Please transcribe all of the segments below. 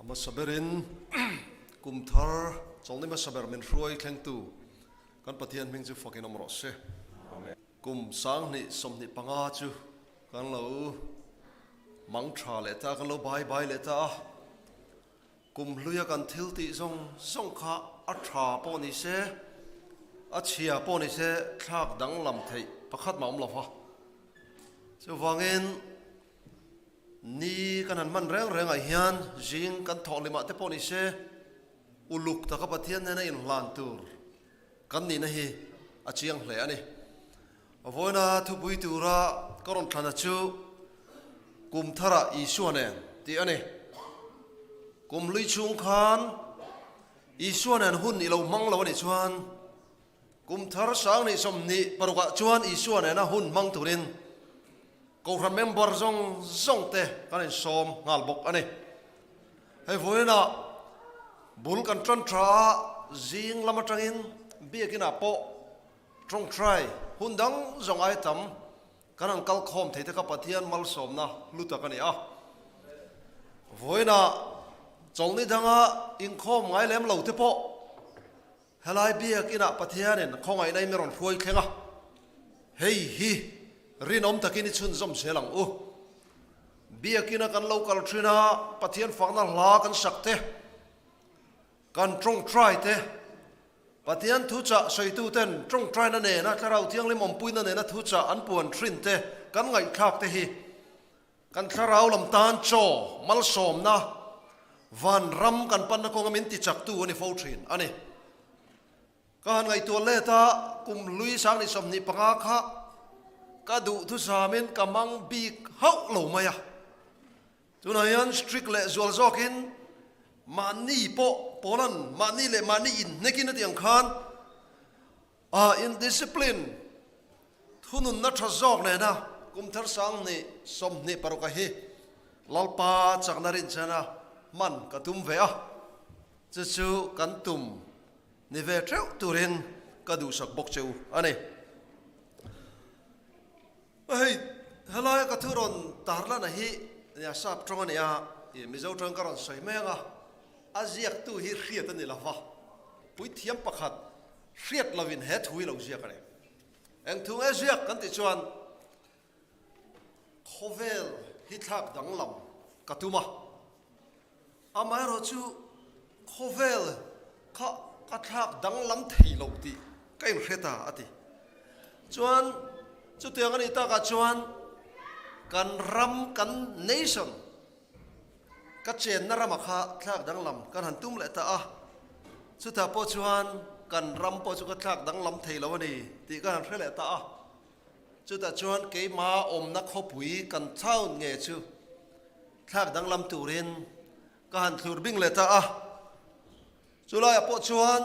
A hmasa berin kum thar chawlhni hmasa ber min hruai thlengtu kan Pathian hming chu fakin awm rawh se. Kum 2025 chu kan lo mang tha leh ta a, kan lo bai bai leh ta a. Kum hluia kan thil tih zawng zawng kha a tha pawh ni se, a chhia pawh ni se thlak danglam theih pakhat mah awm lo va. Chuvangin ni kan han hman reng rengah hian zing kan thawh limah te pawh ni se, uluk taka Pathian nena inhlan tur kan nihna hi a chiang hle a ni. Vawiina thupui tura ka rawn thlana chu Kum tharah Isua nen tih a ni. Kum hlui chhung khan Isua nen hun i lo hmang lo a nih chuan Kum thar 2026ah chuan Isua nena hun hmang turin Kohhran member zawng zawng te kan insawm nghal bawk a ni. Hei vawiinah bul kan tan tha a, zing lam atangin biakinah pawh tawngtai hun dang zawng ai tam kan han kal khawm thei te kha Pathian malsawmna hlu tak a ni a. Vawiinah chawlhni danga inkhawm ngai lem lo te pawh Helai biakinah Pathianin khawngaihna in a rawn hruai thleng a, hei hi rinawm takin i chhunzawm zel ang u. Biakina kan lo kal thin a, Pathian fakna hla kan sak te, kan tawngtai te, Pathian thuchah sawituten tawngtaina nena Thlarau Thianghlim awmpuina nena thuchah an puan thin te kan ngaihthlak te hi Kan thlarau lam tan chaw malsawmna van ram kan panna kawnga min tichaktu a ni fo thin a ni. Ka han ngaihtuah let a, kum hlui 2025 kha ka duhthusamin ka mang bik hauh lo mai a. Tunah hian strict leh zual zawkin mahni pawh Poland mahni leh mahni inhnekin a tih ang khan A indiscipline, thununna tha zawk nena kum thar 2026 a hi Lalpa chakna rinchhana hman ka tum ve a, chu chu kan tum ni ve theuh turin ka duhsak bawk che u a ni. Hei helaia ka thu rawn tarlana hi nia sap tawng a ni a, Mizo tawng ka rawn sawi mai ang a, a ziaktu hi hriat a ni lo va, puithiam pakhat hriat lovin he thu hi lo ziak a ni. Eng thu nge ziak kan tih chuan khawvel hi thlak danglam ka tum a, amaherawhchu khawvel kha ka thlak danglam thei lo tih ka inhre ta a ti. Chuan chutiang a nih takah chuan kan ram kan nation Ka chenna ramah kha thlak danglam kan han tum leh ta a, chutah pawh chuan kan ram pawh chu ka thlak danglam thei lo a ni tih ka han hre leh ta a. Chutah chuan keima awmna khawpui kan town nge chu thlak danglam turin ka han thlur bing leh ta a. Chulaiah pawh chuan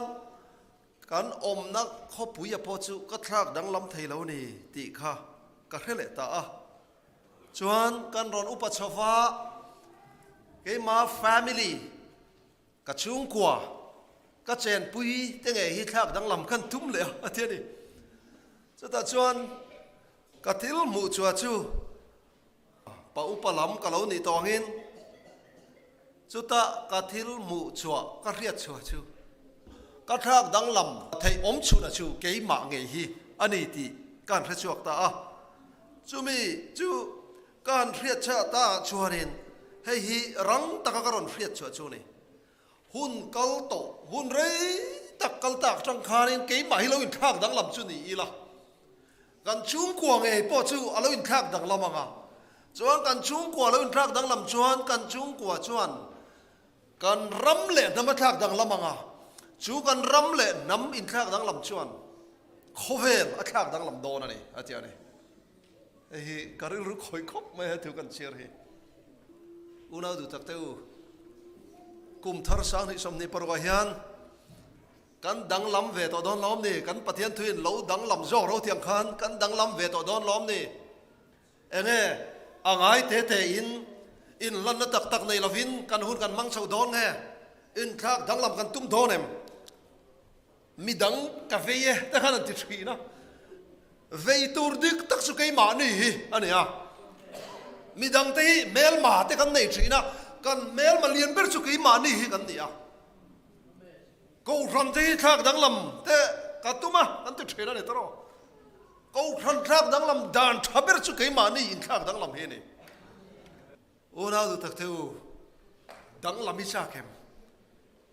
kan awmna khawpuia pawh chu ka thlak danglam thei lo a ni tih kha ka hre leh ta a. Chuan kan rawn upa chho va, keima family, ka chhungkua, ka chenpui te ngei hi thlak danglam khan tum leh a, a ti a ni. Chutah chuan ka thil hmuh chhuah chu pa upa lam ka lo nih tawh angin chutah ka thil hmuh chhuah ka hriat chhuah chu ka thlak danglam theih awm chhunah chu keimah ngei hi a ni tih ka han hre chhuak ta a. Chumi chu ka han hriat chhuah ta ah chuanin hei hi rang taka ka rawn hriat chhuah chu a ni. Hun kal tawh, hun rei tak kal tak atang khanin keimah hi lo inthlak danglam chu ni ila, kan chhungkua ngei pawh chu a lo inthlak danglam ang a, chuan kan chhungkua lo inthlak danglam chuan kan chhungkua chuan kan ram leh hnam a thlak danglam ang a, chu kan ram leh hnam inthlak danglam chuan Khawvel a thlak danglam dawn a ni, a ti a ni. Hei hi ka rilru khawi khawp mai he thu kan chhiar hi. Unau duh tak te u, kum thar 2026 ah hian kan danglam ve tawh dawn lawm ni? Kan Pathian thuin lo danglam zawk ro tiang khan kan danglam ve tawh dawn lawm ni? Enge a ngai te te in inhlanna tak tak nei lovin kan hun kan hmang chho dawn nge? Inthlak danglam kan tum dawn em? Mi dang ka vei e te khan an ti thin a, vei tur dik tak chu keimahni hi a ni a. Mi dang te hi hmelma te kan nei thin a, kan hmelma lian ber chu keimahni hi kan ni a. Kohhran te hi thlak danglam te ka tum a, kan ti thin a ni tawh. Kohhran thlak danglam dan tha ber chu keimahni inthlak danglam hi a ni. Unau duh tak te u, danglam i chak em?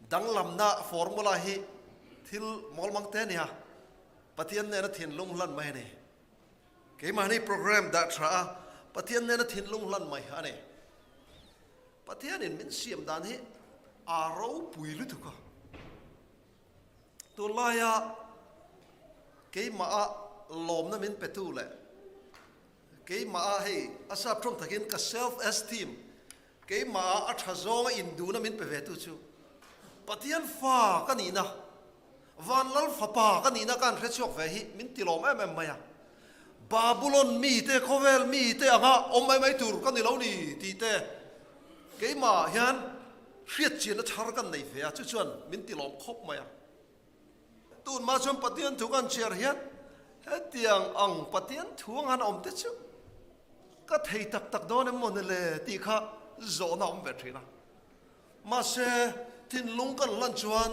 Danglamna formula hi thil mawlmang te a nia, Pathian nena thinlung hlan mai a ni. Keimahni program dah tha a, Pathian nena thinlung hlan mai a ni. Pathianin min siam dan hi a ropui lutuk a. Tunlaia keimaha lawmna min petu leh keimaha hei a sap tawng takin ka self esteem keimaha a tha zawnga induhna min pe ve tu chu Pathian fa ka nihna Vanlal fapa ka nihna ka han hre chhuak ve hi min ti lawm em em mai a. Babulon mite, khawvel mite anga awm mai mai tur ka ni lo ni tih te keimah hian hriatchianna thar kan nei ve a, chu chuan min ti lawm khawp mai a. Tunhma chuan Pathian thu kan chhiar hian hetiang ang Pathian thu ang han awm te chu ka thei tak tak dawn em maw ni le tih kha zawhna a awm ve thin a. Mahse, thinlung kan hlan chuan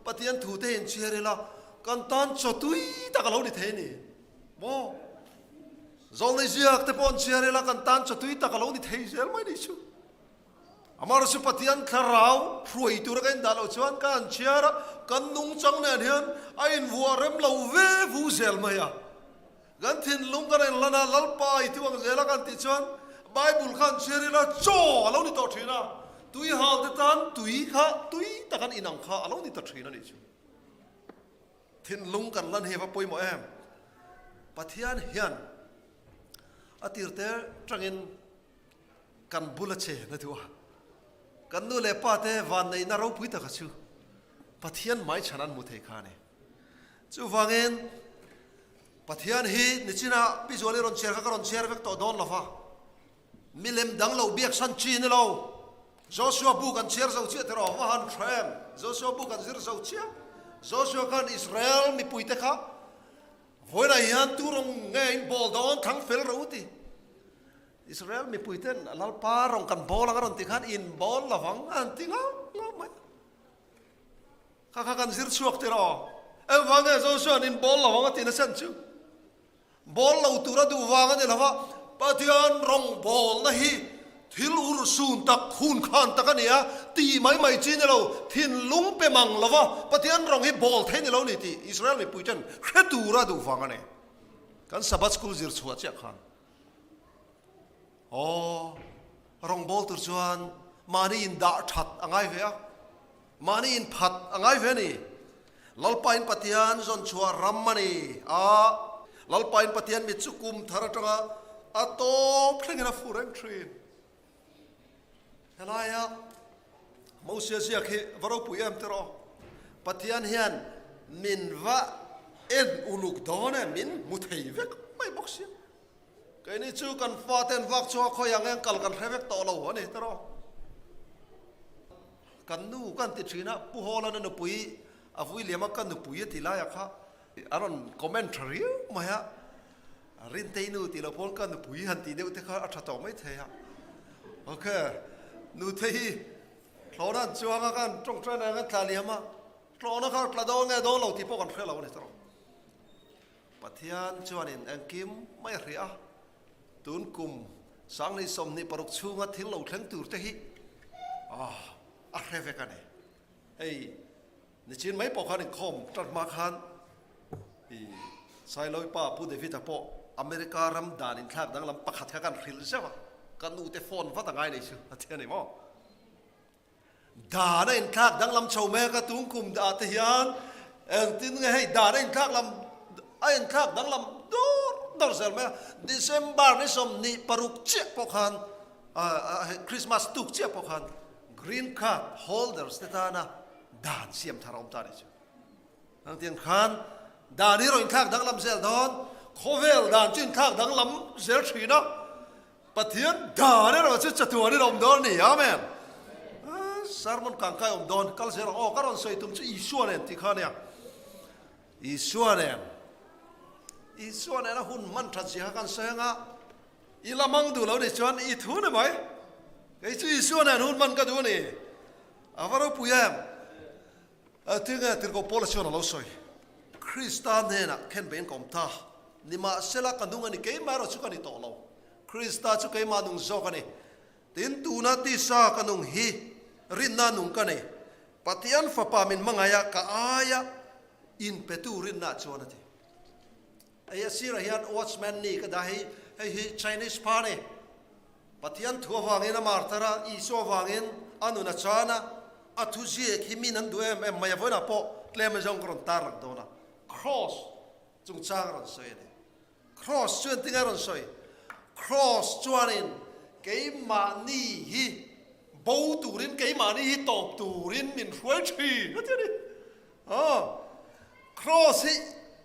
Pathian thute hi inchhiar ila, kan tan chaw tui tak a lo ni thei a ni maw? Zawlnei ziak te pawh inchhiar ila, kan tan chaw tui tak a lo ni thei zel mai ni chu. Amaherawhchu chu Pathian thlarau hruai tura ka indah loh chuan ka han chhiar a, kan nungchang nen hian a invuah rem lo ve vu zel mai a. Kan thinlung kan en hlan a, Lalpa i thu ang zela kan tih chuan Bible khan chhiar ila chaw a lo ni tawh thin a, tui hal te tan tui kha tui tak an inang kha a lo ni ta thin a nih chu. Thinlung kan hlan hi a va pawimawh em? Pathian hian a tirte tangin kan bula che na duh a, kan nu leh pa te vanneihna ropui taka chu Pathian hmaichhan an hmu thei kha a ni. Chuvangin Pathian hi nichina Pi Zuali rawn chhiar kha ka rawn chhiar vek tawh dawn lo va, milem dang lo biak san chi ni lo. Joshua bu kan chhiar zo chiah tiraw? Va han tha em? Joshua bu kan zir zo chiah. Joshua khan Israel mipuite kha vawiinah hian tu rawng nge in bawl dawn thlang fel rawh u ti. Israel mipuiten Lalpa rawng kan bawl ang a rawn ti khan in bawl lovang a han ti ngau ngau mai. Kha kha kan zir chhuak tiraw? Engvang nge Joshua in bawl lo ang a tih na chan chu? Bawl lo tura duh vang a ni lo va, Pathian rawngbawlna hi thil urhsun tak, hun khan tak a ni a, tih mai mai chi ni lo, thinlung pe mang lo va, Pathian rawng hi bawl thei ni lo ni tih Israel mipui ten hre tura duh vang a ni. Kan Sabbath school zir chhuah chiah khan. Aw, rawngbâwl tur chuan mahni indah ṭhat a ngai ve a, mahni inphat a ngai ve a ni. Lalpain Pathian zawn chhuah ram a ni a, Lalpain Pathian mit chu kum thar aṭanga a tawp thlengin a fu reng ṭhin. Helaia Mosia ziak hi va ropui em tiraw? Pathian hian min va en uluk dawn e, min hmu thei vek mai bawk sia. Keini chu kan fate an vak chhuak khawi ang eng kal kan hre vek tawh lo a ni tiraw. Kan nu kan ti thin a, Pu Hawlan a nupui a vui liam a, ka nupui a ti lai a kha a rawn comment tha riau mai a, Rintei nu tih loh pawn ka nupui han tih deuh te kha a tha tawh mai thei a. Ok, nute hi thlawhna an chuang a, kan tawngtai na kan tla liam a, thlawhna kha tla dawn nge dawn lo tih pawh kan hre lo a ni tiraw. Pathian chuanin engkim mai a hria a, tun kum 2026 chhunga thil lo thleng tur te hi a hre vek a ni. Hei nichin mai pawh khan inkhawm tan hma khan i Sailawi pa Pu David-a pawh America ram dan inthlak danglam pakhat kha kan hrilh zeuh a, ka nute phone vat a ngai nei chu a ti a ni maw? Dan a inthlak danglam chho mek a, tun kum ah te hian engtin nge hei dan a inthlak lam a inthlak danglam dawr dawr zel mai a, December ni 26 chiah pawh khan Christmas tuk chiah pawh khan green card holders te tana dan siam thar a awm ta a nih chu. Engtiang khan dan hi rawn inthlak danglam zel dawn, khawvel dan chu inthlak danglam zel thin a, Pathian dan erawh chu chatuanin a awm dawn a ni. Amen. Sermon kangkai awm dawn, kal zel ang aw, ka rawn sawi tum chu Isua nen tih kha a nia. Isua nen. Isua nen a hun hman that zia kha kan sawi ang a, i la mang duh lo nih chuan i thu ni mai. Kei chu Isua nen hun hman ka duh a ni. A va ropui em? Tinge Tirhkoh Paula chuan a lo sawi? Krista hnenah khen beiin ka awm ta. Nimahsela ka nung a ni, keimah erawh chu ka ni tawh lo. Krista chu keimah nung zawk a ni. Tin, tuna tisa ka nung hi rinna nung ka nei. Pathian Fapa min hmangaih a, ka aia inpetu rinna chuan a ti. Hei a sirah hian Watchman Nee ka dah hei, hei hi Chinese pa a ni. Pathian thu avangin a martar a, Isua avangin a nun a chan a, a thu ziak hi min an duh em em mai a, vawiinah pawh tlem azawng ka rawn tar lang dawn a, Cross chungchang a rawn sawi a ni. Cross chuan tinge a rawn sawi? Cross chuanin keimahni hi bo turin, keimahni hi tawp turin min hruai thin a ti a ni. Aw, Cross hi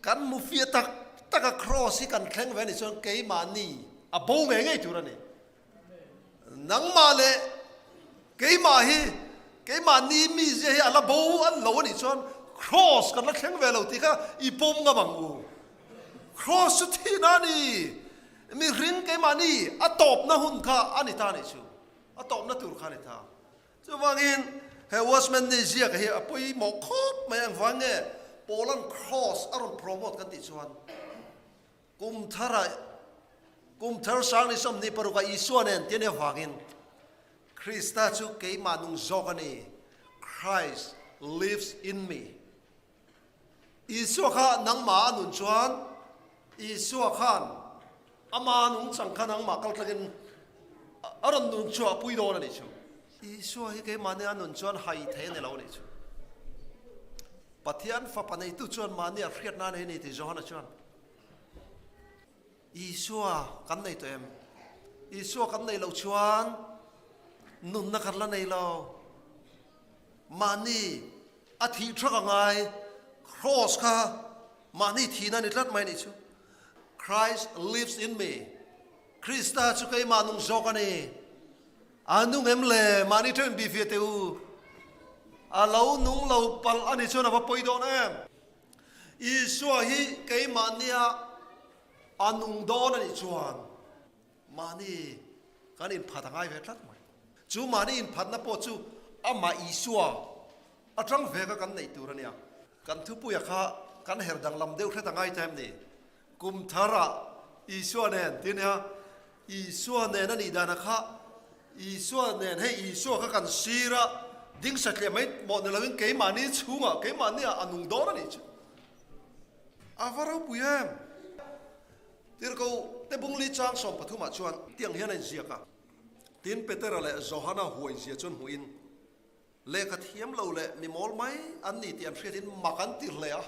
kan hmu fiah tak tak a, Cross hi kan thleng ve a nih chuan keimahni a bo ngei ngei tur a ni. Nangmah leh keimah hi, keimahni mizia hi a la bo an lo a nih chuan Cross kan la thleng ve lo tih kha i pawm ngam ang u. Cross chu thihna a ni, mihring keimahni a tawpna hun kha a ni ta a nih chu, a tawpna tur kha a ni ta. Chuvangin he Watchman Nee ziaka hi a pawimawh khawp mai engvang nge Paula'n Cross a rawn promote kan tih chuan kum thara kum thar sang ni 26 ah Isua nen tih a nih avangin Krista chu keimah nung zawk a ni, Christ lives in me. Isua kha nangmah a nun chuan Isua khan ama nungchang kha nangmah kal tlakin a rawn nun chhuah pui dawn a nih chu. Isua hi keimahni a nun chuan hai thei a ni lo a nih chu. Pathian fapa neitu chuan mahni a hriatna a nei a ni tih Johana chuan Isua kan nei tawh em? Isua kan nei loh chuan nunna kan la nei lo. Mahni a thih thak a ngai, Cross kha mahni thihna a ni tlat mai a nih chu. Christ lives in me, Krista chu keimah nung zawk a ni. A nung em le, mahni ṭeuh in bihfiah teh u. A lo nung lo palh a nih chuan a va pawi dawn em? Isua hi keimahnia a nung dawn a nih chuan mahni kan inphat a ngai ve tlat mai. Chu mahni inphatna pawh chu amah Isua atang veka kan neih tur a nia. Kan thupuia kha kan her danglam deuh hret a ngai ta em ni? Kum tharah Isua nen ti ania, Isua nen a nih dana kha Isua nen hei Isua kha kan sir a, ding satliah mai mawh ni loin keimahni chhungah keimahni ah a nung dawn a nih chu. A va ropui em! Tirhkoh te bungli chang 13 ah chuan tiang hian a inziak a, Tin Petera leh Johana huai zia chuan hmuhin Lehkha thiam lo leh mi mawl mai an ni tih an hriatin mak an ti hle a,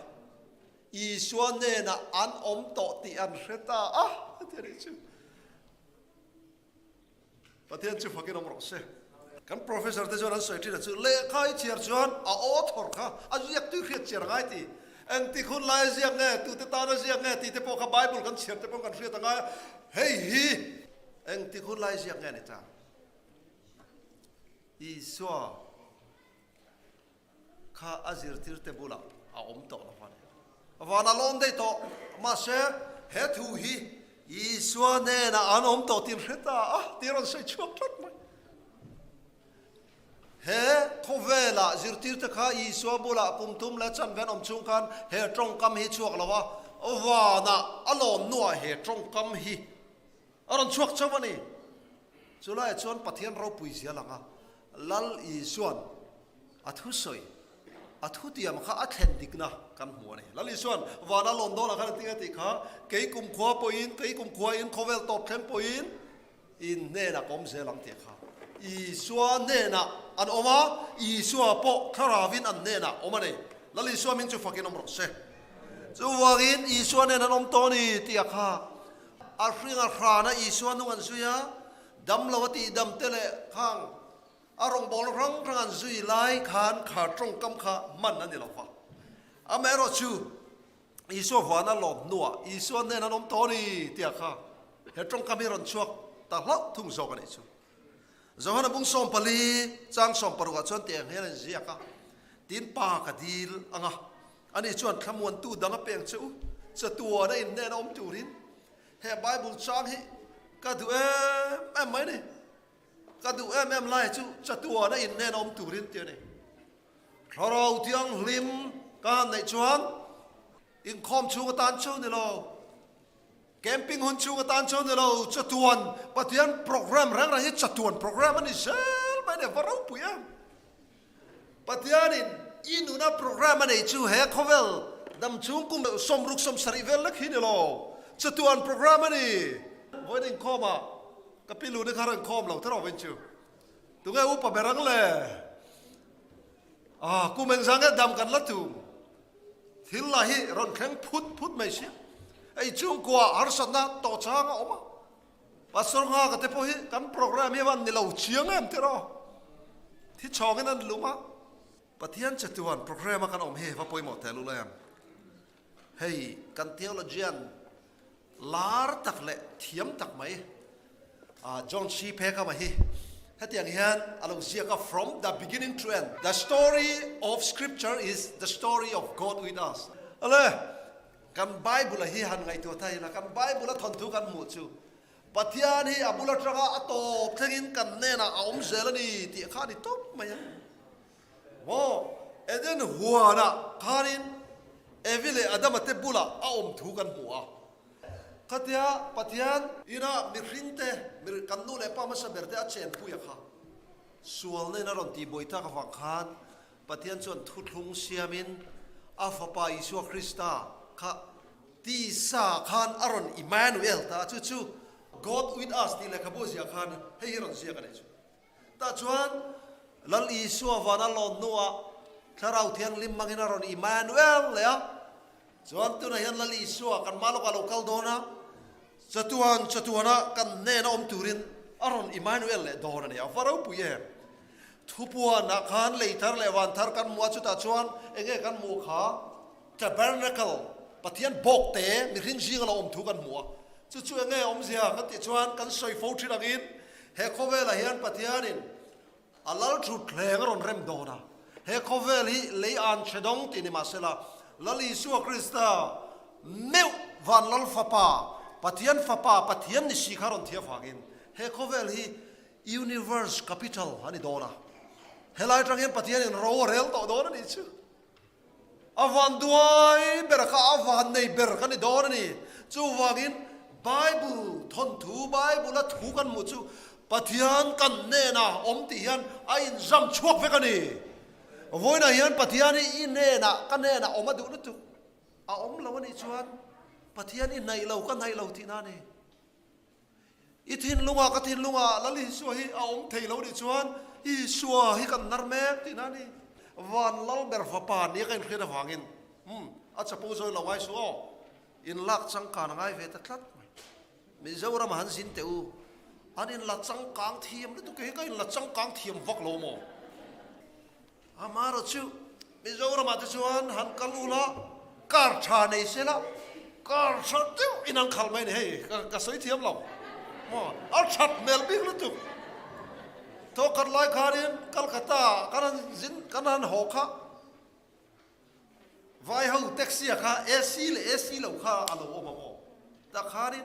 Isua hnenah an awm tawh tih an hre ta a, a ti a nih chu. Pathian chu fakin awm rawh se. Kan professor te chuan an sawi thin a chu, lehkha i chhiar chuan a author kha a ziak tui hriat chiar a ngai ti. Engtik hun lai a ziak nge, tute tan a ziak nge tih te pawh kha Bible kan chhiar te pawh kan hriat a ngai a, hei hi engtik hun lai a ziak nge a ni ta. Isua kha a zirtirte bulah a awm tawh lo va ni. Van a lawm daih tawh, mahse he thu hi Isua hnenah an awm tawh tih an hre ta a, tih a rawn sawi chhuak tlat mai. He khawvelah zirtirte kha Isua bulah kum thum leh chanve an awm chhung khan he tawngkam hi chhuak lo a, vanah a lawm hnuah he tawngkam hi A rawn chhuak chauh a ni. Chu laiah chuan Pathian ropui zia lang a, Lal Isua'n a thusawi, a thutiam kha a thlen dikna kan hmu a ni. Lal Isua'n vana lawm dawnah khan a ti a tih kha, Kei kumkhua pawhin, kei kumkhuain, khawvel tawp thleng pawhin in hnenah ka awm zel ang tih kha. Isua hnenah an awm a, Isua pawh thlaravin an hnenah awm a ni. Lal Isua hming chu fakin awm rawh se. Chuvangin Isua nen an awm tawh a ni tih a kha. A hring a hran a Isua hnung an zui a, dam lo a tih dam te leh khang a rawngbawlna hrang hrang an zui lai khan kha tawngkam kha hman a ni lo va. Amaherawh chu Isua vana lawm hnuah Isua hnen an awm tawh a ni tia kha he tawngkam hi rawn chhuak ta hlauh thung zawk a nih chu. Johana bung 14 chang 16 ah chuan tiang hian a inziak a, Tin pa ka dil ang a, ani chuan thlamuantu dang a peng che u, chatuan a inhnen a awm turin. He Bible chang hi ka duh em em mai ni. Ka duh em em lai chu chatuana in nen awm turin ti a ni. Thlarau Thianghlim ka han neih chuan inkhawm chhung atan chu ni lo, camping hun chhung atan chu ni lo, chatuan Pathian program reng reng hi chatuan program a ni zel mai a ni, va ropui em! Pathianin i nuna program a neih chu he khawvel dam chhung kum 60 70 vel lek hi ni lo, chatuan program a ni. Vawiin inkhawmah ka pi luni kha rawn khawm lo therh awin chu. Tunge upa ber ang le? Ah, kum engzah nge dam kan la tum? Thil lah hi rawn thleng phut phut mai sia. Ei chhungkua harsatna tawh chang a awm a. Pastor Nghaka te pawh hi kan program hi a ni lo chiang em tiraw? Thi chhawngin an lum a. Pathian che chuan program a kan awm hi va pawimawh teh lul em? Hei kan theologian lar tak leh thiam tak mai John C. Peckham-a hi hetiang hian a lo ziak a, From the beginning to end, the story of scripture is the story of God with us. Ale, kan Bible-a hi han ngaihtuah ta ila, kan Bible-a thawnthu kan hmuh chu Pathian hi a bul atanga a tawp thlengin kan hnenah a awm zel a ni tih kha a ni tawp mai a. Maw, Eden huanah khanin Evi leh Adama te bulah a awm thu kan hmu a. Khatia Pathian ina mihringte, kan nu leh pa hmasa ber te a chenpui a kha. Sualna in a rawn tihbuai tak avang khan Pathian chuan thuthlung siamin a Fapa Isua Krista kha tisa khan a rawn Immanuel ta a, chu chu God with us tih lehkhabu ziah khan hei hi rawn ziak a nih chu. Tah chuan Lal Isua vana lawn hnuah Thlarau Thianghlim hmangin a rawn Immanuel leh a, chuan tunah hian Lal Isua kan hma lawkah a lo kal dawn a, chatuan chatuana kan hnena awm turin a rawn Immanuel leh dawn a ni. A va ropui em! Thupuanah khan lei thar leh van thar kan hmu a, chutah chuan eng nge kan hmuh kha? Tabernacle, Pathian bawk te mihring zinga lo awm thu kan hmu a, chu chu enge awmzia kan tih chuan kan sawi fo thin angin he khawvelah hian Pathianin a lal thut thleng a rawn rem dawn a, he khawvel hi lei an chhe dawng tih ni mahsela Lal Isua Krista meuh van Lal Fapa, Pathian Fapa, Pathian ni si kha rawn thih avangin he khawvel hi Universe Capital a ni dawn a, helai atang hian Pathianin ro a rel tawh dawn a nih chu. A van duai ber kha a van nei ber kan ni dawn a ni. Chuvangin Bible thawnthu, Bible a thu kan hmuh chu Pathian kan hnenah awm tih hian a inzam chhuak vek a ni. Vawiinah hian Pathian hi i hnenah, ka hnenah awm a duh lutuk. A awm lo a nih chuan Pathian i hnaih lo, ka hnaih lo tihna a ni. I thinlungah ka thinlungah Lal Isua hi a awm thei lo nih chuan Isua hi kan nar mek tihna a ni. Van Lal ber fapa nia ka inhriat avangin umm a chapo zawi lo ngai suh aw. Inlak changkan a ngai ve ta tlat mai. Mizoram a han zin teh u. An inla changkang thiam lutuk hi ka inla changkang thiam vak lo maw? Amaherawh chu Mizoramah te chuan han kal u la, car tha nei se la, car tha deuh in an khalh mai a ni hei, ka sawi thiam lo maw, a that hmel bik lutuk. Thawkhat lai khanin Calcutta kan han zin kan han haw kha Vai ho taxi ah kha AC leh AC lo kha a lo awm a maw? Tah khanin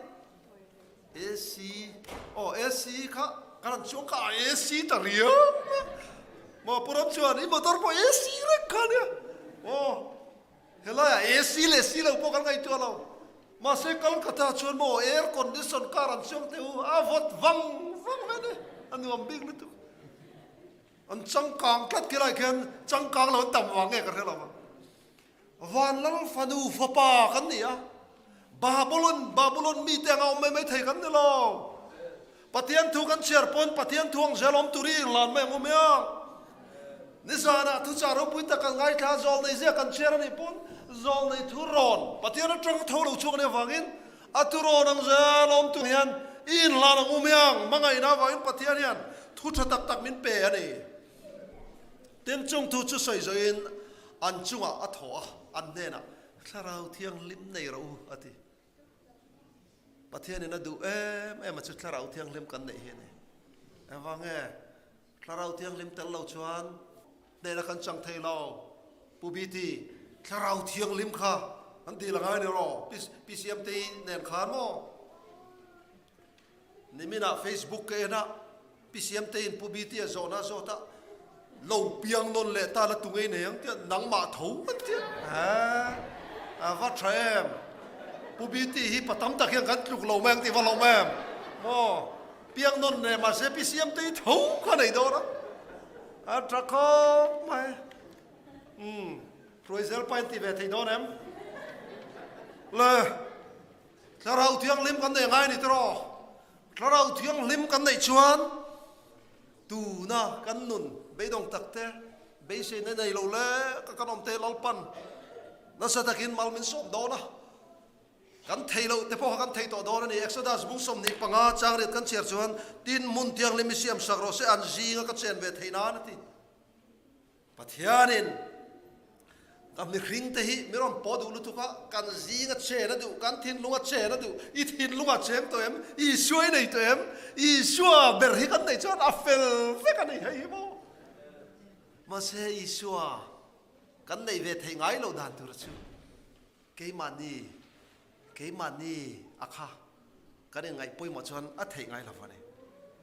AC aw AC kha kan han chuang kha a AC ta riau a maw Pu Ram chuan i motor pawh AC reng kha nia aw helaiah AC leh C lo pawh kan ngaihtuah lo mahse Kolkata chuan maw air condition car an chuang teh u a vawt vang vang mai a ni a nuam bik lutuk. An changkang tlat khi lai khian changkang lo an tam vang nge ka hre lo va. Van Lal fanu fapa kan ni a, Babulon, Babulon mite anga awm mai mai thei kan ni lo. Pathian thu kan chhiar pawn Pathian thu ang zel awm tur hi inhlan mai ang u miang. Nizanah thuchah ropui tak kan ngaithla a, zawlnei zia kan chhiar a nih pawn zawlnei thu rawn Pathian atanga tho lo chhuak a nih avangin A thurawn ang zel awm tur hian i inhlan ang u miang, hmangaihna avangin Pathian hian thu tha tak tak min pe a ni. Tin, chung thu chu sawi zawhin an chungah a thaw a, an hnenah, Thlarau Thianghlim nei rawh u, a ti. Pathianin a duh em em a chu Thlarau Thianghlim kan neih hi a ni. Engvang nge? Thlarau Thianghlim tel lo chuan hnehna kan chang thei lo. Pu BT, Thlarau Thianghlim kha an dil a ngai ni rawh, PCMT nen khan maw? Niminah Facebook ka en a. Pi Siamteiin Pu Bitia zawhna a zawt a, Lo piang nawn leh ta la tu ngei nei ang tia nangmah tho an tia. A va tha em? Pu Biti hi pa tam tak hian kan tluk lo mai ang tih va hlauh mai em? Maw? Piang nawn leh mahse Pi Siamtei tho kha nei dawn a. A tha khawp mai. Umm, Hruaizel pa in ti ve thei dawn em? Le, Thlarau Thianghlim kan nei ngai a ni tiraw? Thlarau Thianghlim kan neih chuan Tuna kan nun beidawng tak te, beiseina nei lo leh ka kan awm te Lalpan nasa takin mal min sawm dawn a, kan thei loh te pawh kha kan thei tawh dawn a ni. Exodus bung 25 chang riat kan chhiar chuan, Tin, hmun thianghlim i siam sak rawh se, an zinga ka chen ve theih nan a ti. Pathianin ka mihring te hi mi rawn pawh duh lutuk a, kan zinga chen a duh, kan thinlunga chen a duh, i thinlunga cheng tawh em? Isua i nei tawh em? Isua ber hi kan neih chuan a fel vek a ni hei hi maw? Mahse Isua kan neih ve theih ngai loh dan tur chu Keimahni, keimahni a kha kan inngaih pawimawh chuan a theih ngai lo a ni.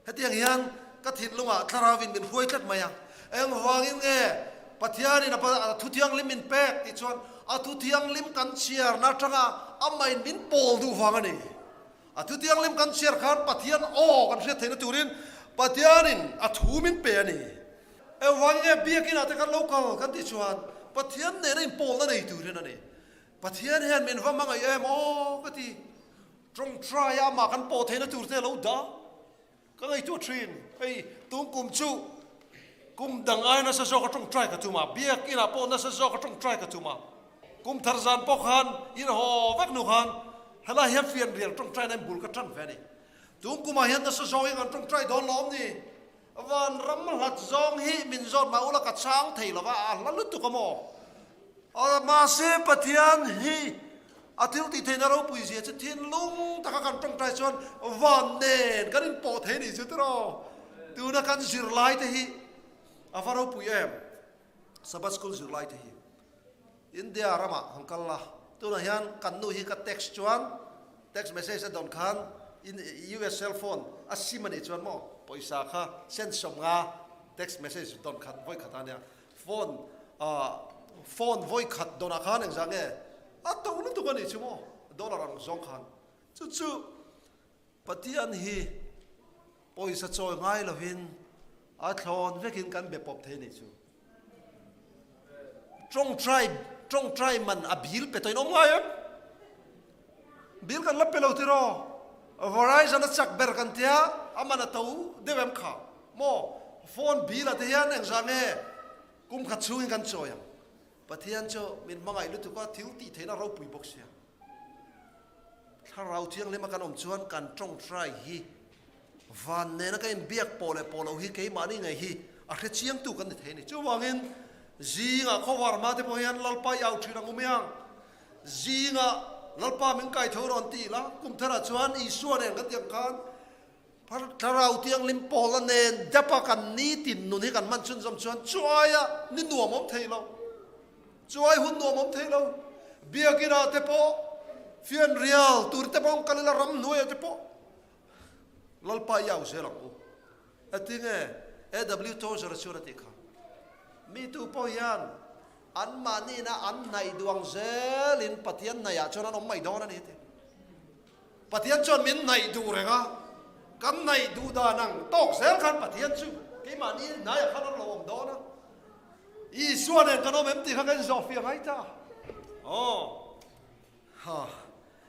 Hetiang hian ka thinlungah thlarauin min hruai tlat mai a, engvangin nge Pathianin a thu thianghlim min pek tih chuan a thu thianghlim kan chhiarna atanga amahin min pawl duh vang a ni. A thu thianghlim kan chhiar khan Pathian aw kan hriat theihna turin Pathianin a thu min pe a ni. Engvangin nge biakinah te kan lo kal kan tih chuan Pathian nena inpawlna nei turin a ni. Pathian hian min va hmangaih em aw ka ti. Tawngtai a amah kan pawh theihna tur te a lo dah. Ka ngaihtuah thin, hei tun kum chu kum dang ai nasa zawk a tawngtai ka tum a, biakinah pawh nasa zawk a tawngtai ka tum a. Kum thar zan pawh khan in haw vek hnu khan helai hian fianrial tawngtaina in bul ka tan ve a ni. Tun kumah hian nasa zawkin kan tawngtai dawn lawm ni. Van ram hlat zawng hi min zawt mah ula ka chang thei lo va, a hla lutuk a maw? Mahse Pathian hi a thil tih theihna ropui zia chu thinlung taka kan tawngtai chuan van nen kan inpawh thei nih chu tiraw? Tuna kan zirlai te hi a va ropui em? Sabbath school zirlai te hi India ramah han kal la, tunah hian kan nu hi ka text chuan text message a dawn khan US cell phone a sim a nih chuan maw pawisa kha cent 50 text message dawn khat vawi khat a nia, phone phone vawi khat dawnah khan engzah nge a to lutuk a nih chu maw dollar ang zawng khan chu chu Pathian hi pawisa chawi ngai lovin a thlawn vekin kan be pawp thei nih chu. Tawngtai tawngtai man a bill pe tawhin awm ngai em? Bill kan la pe lo tiraw? Verizon a chak ber kan tia a man a to deuh em kha? Maw phone bill ah te hian engzah nge kum khat chhungin kan chawi ang? Pathian chu min hmangaih lutuk a, thil tih theihna ropui bawk sia. Thlarau Thianghlim a kan awm chuan kan tawngtai hi van nena ka inbiak pawh leh pawh loh hi keimahni ngei hi a hre chiangtu kan ni thei a ni. Chuvangin zingah khawvar hma te pawh hian Lalpa i au thin ang u miang. Zingah Lalpa min kai tho rawn ti ila, kum tharah chuan Isua nen kan ti ang khan Thlarau Thianghlim pawla nen dapa kan nitin nun hi kan hman chhunzawm chuan chuaia ni nuam awm thei lo, chuai hun nuam awm thei lo. Biakinah te pawh, fianrial tur te pawh kal ila ramhnuaiah te pawh Lalpa i au zel ang u. Ati nge AW Tozer chuan a tih kha? Mi tu pawh hian anmahnina an hnaih duang zelin Pathian hnaihah chuan an awm mai dawn a ni a ti. Pathian chuan min hnaih duh reng a, kan hnaih duh dan ang tawk zel khan Pathian chu keimahni hnaiah khan a lo awm dawn a. Isua nen kan awm em tih kha kan inzawhfiah ngai ta. Aw, ha,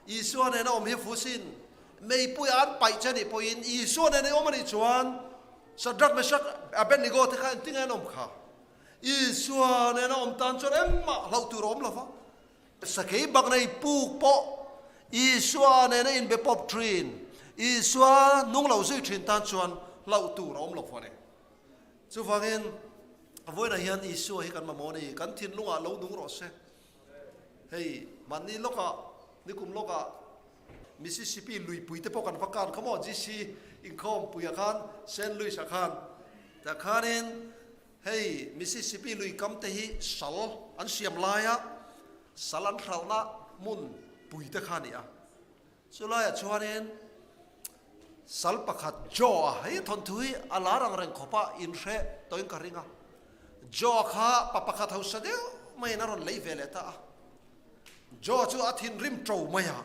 Isua nen a awm hi fusin meipuia an paih che nih pawhin Isua nen i awm a nih chuan Shadrach, Meshach, Abednego te kha engtin nge an awm kha? Isua nen a awm tan chuan engmah hlauh tur a awm lo va. Sakei bak nei puk pawh Isua nena inbe pawp thin, Isua nung lo zui thin tan chuan hlauh tur a awm lo fo a ni. Chuvangin, vawiinah hian Isua hi kan mamawh a ni, kan thinlungah lo nung rawh se. Hei, mahni lawkah, nikum lawkah Mississippi luipui te pawh kan va kan kha maw, GC inkhawmpuiah khan, Saint Louis-ah khan, tah khanin Hei Mississippi lui kam te hi sal an siam laia sal an hralhna hmun pui te kha a ni a. Chulaiah chuanin Sal pakhat Joe-a hei thawnthu hi a lar ang reng khawp a, inhre tawhin ka ring a. Joe-a kha pa pakhat hausa deuh maiin a rawn lei ve leh ta a. Joe-a chu a thinrim to mai a.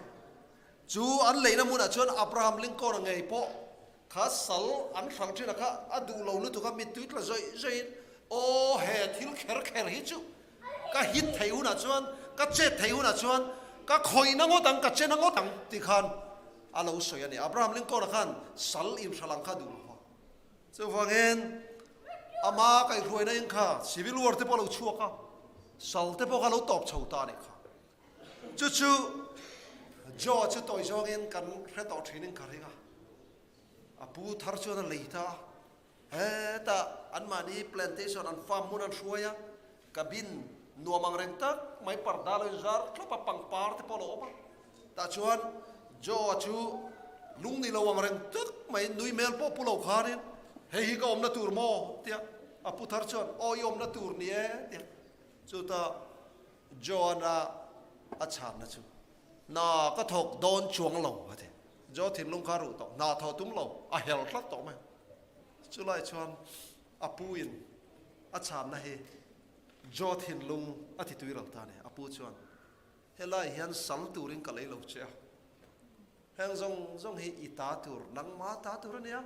Chu an leina hmunah chuan Abraham Lincoln-a ngei pawh kha sal an hralh thin a kha a duh lo lutuk a, mittui tla zawih zawihin, Aw he thil kher kher hi chu ka hit theih hunah chuan, ka chet theih hunah chuan ka khawihna ngawt ang, ka chena ngawt ang tih khan a lo sawi a ni. Abraham Lincoln-a khan sal inhralh ang kha a duh lo va. Chuvangin ama kaihhruaina in kha Civil War te pawh a lo chhuak a, sal te pawh kha a lo tawp chho ta a nih kha. Chu chu Joe chu tawi zawngin kan hre tawh thinin ka ring a. A pu thar chuan a lei ta a. Hetah anmahni plantation an farm hmun an hruai a, cabin nuam ang reng tak mai parda lo inzar thlap a, pangpar te pawh a lo awm a. Tah chuan Joe-a chu lung ni lo ang reng tak mai nui hmel pawh pu lo khanin, Hei hi ka awmna tur maw? tia a pu thar chuan, Aw i awmna tur ni e, tia chutah Joe-a a chhanna chu, Hna ka thawk dawn chuang lo, a ti. Joe thinlung kha ruh tawh, hna thawh tum lo, a hel tlat tawh mai. Chulai chuan a pu in a chhanna hi Joe thinlung a ti tui ral ta a ni. A pu chuan, Helai hian sal turin ka lei lo che a, heng zawng zawng hi i ta tur, nangma ta tur a nia.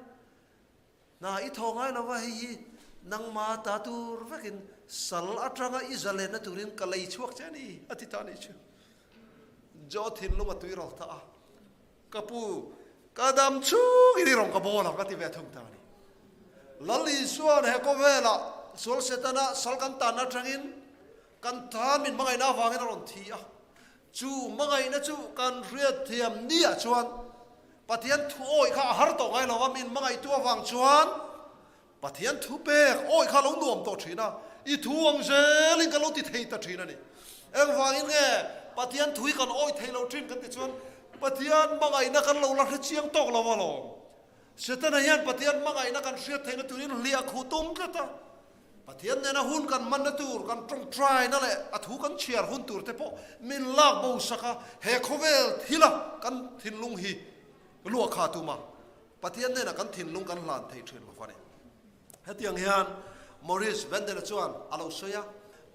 Hna i thaw ngai lo va, hei hi nangma ta tur vekin sal atanga i zalenna turin ka lei chhuak che a ni, a ti ta a nih chu. Joe thinlung a tui ral ta a, Ka pu, ka dam chungin i rawn ka bawl ang, a ti ve thung ta a ni. Lal Isua'n he khawvelah sual Setana sal kan tanna atangin kan tan min hmangaihna avangin a rawn thi a. Chu hmangaihna chu kan hriatthiam niah chuan Pathian thu awih kha a har tawh ngai lo va, min hmangaihtu avang chuan Pathian thu pek awih kha a lo nuam tawh thin a, i thu ang zelin kan lo ti thei ta thin a ni. Engvangin nge Pathian thu hi kan awih thei lo thin kan ti chuan Pathian hmangaihna kan lo la hre chiang tawk lo alawm. Setana hian Pathian hmangaihna kan hriat theihna turin hliah khuh tum tlat a. Pathian nena hun kan hmanna tur, kan tawngtaina leh a thu kan chhiar hun tur te pawh min lak bo sak a, he khawvel thila kan thinlung hi luah kha tum a, Pathian nena kan thinlung kan hlan thei thin lo a ni. Hetiang hian Maurice Vendela chuan a lo sawi a,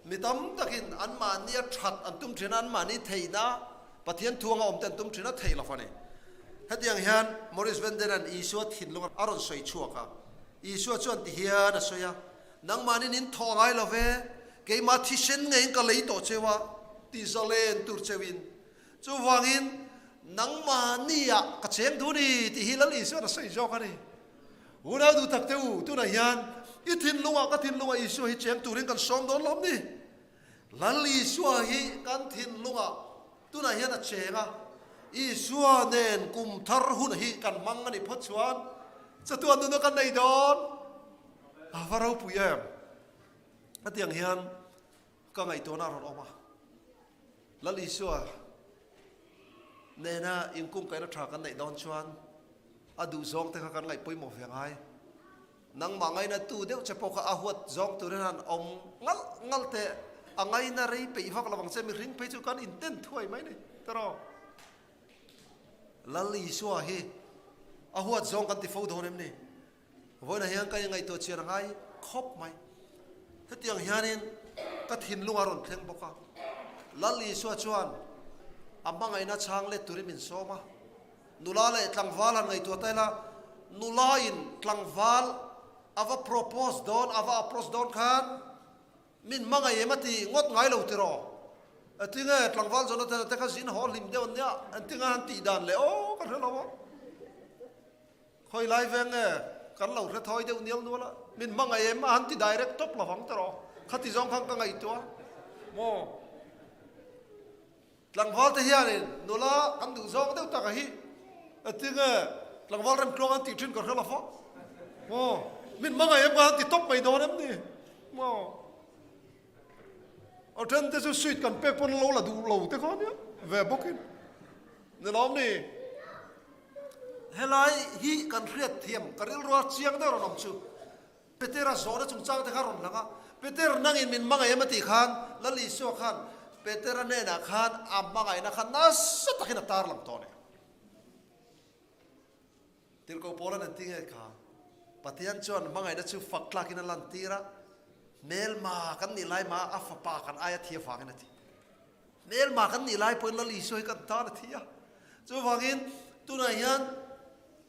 Mi tam takin anmahnia that an tum thin a, anmahni theihna Pathian thu anga awm te an tum thin a, theih lo a ni. Hetiang hian Maurice Vendela'n Isua thinlung a rawn sawi chhuak a. Isua chuan ti hian a sawi a, Nangmahnin in thawh ngai lo ve, keimah thisen ngeiin ka lei tawh cheu a, ti zalen tur cheuin. Chuvangin, nangmahniah ka cheng duh ni tih hi Lal Isua'n a sawi zawk a ni. Unau duh tak te u, tunah hian i thinlungah ka thinlungah Isua hi cheng turin kan sawm dawn lawm ni? Lal Isua hi kan thinlungah Tunah hian a cheng a, Isua nen kum thar hun hi kan hmang a nih phawt chuan chatuan nuna kan nei dawn. A va ropui em! Hetiang hian ka ngaihtuahna a rawn awm a, Lal Isua nena inkungkaihna tha kan neih dawn chuan a duhzawng te kha kan ngaih pawimawh ve ngai. Nangmah ngaina tu deuh che pawh kha a huat zawng turin han awm ngalh ngalh teh, a ngaina rei peih vak lo ang che, mihring phei chu kan inten thuai mai ni tawrh. Lal Isua hi a huat zawng kan ti fo dawn em ni? Vawiinah hian ka ingaihtuah chian a ngai khawp mai. Hetiang hianin ka thinlung a rawn thleng bawk a, Lal Isua chuan a hmangaihna chhang let turin min sawm a. Nula leh tlangval han ngaihtuah ta ila, nula in tlangval a va propose dawn, a va approach dawn khan min hmangaih em a ti ngawt ngai lo tiraw? Engtinge tlangval Jonathan-a te kha zin haw hlim deuh an nia, engtinge han tih dan leh aw ka hre lo a. Khawi lai veng nge kan lo hre thawi deuh nial nual a, min hmangaih em a han ti direct tawp lovang tiraw? Khati zawng khan ka ngaihtuah maw? Tlangval te hianin nula kan duh zawng deuh tak a hi tinge tlangval remtluang an tih thin ka hre lo fawk maw min hmangaih em kha an ti tawp mai dawn em ni maw a then te chu sweet kan pek pawn lo la duh lo te kha nia ve bawkin ni lawm ni helai hi kan hriat thiam ka rilrua chiang deuh rawn awm chu Petera zawhna chungchang te kha rawn lang a, Peter nangin min hmangaih em a tih khan Lal Isua khan Petera hnenah khan a hmangaihna kha nasa takin a tarlang tawh a ni. Tirhkoh Paula'n an ti nge kha? Pathian chuan hmangaihna chu fak tlakin a lantir a, hmelma kan nih lai mah a fapa kan aia thi avangin a ti. Hmelma kan nih lai pawhin Lal Isua hi kan tan a thi a. Chuvangin tunah hian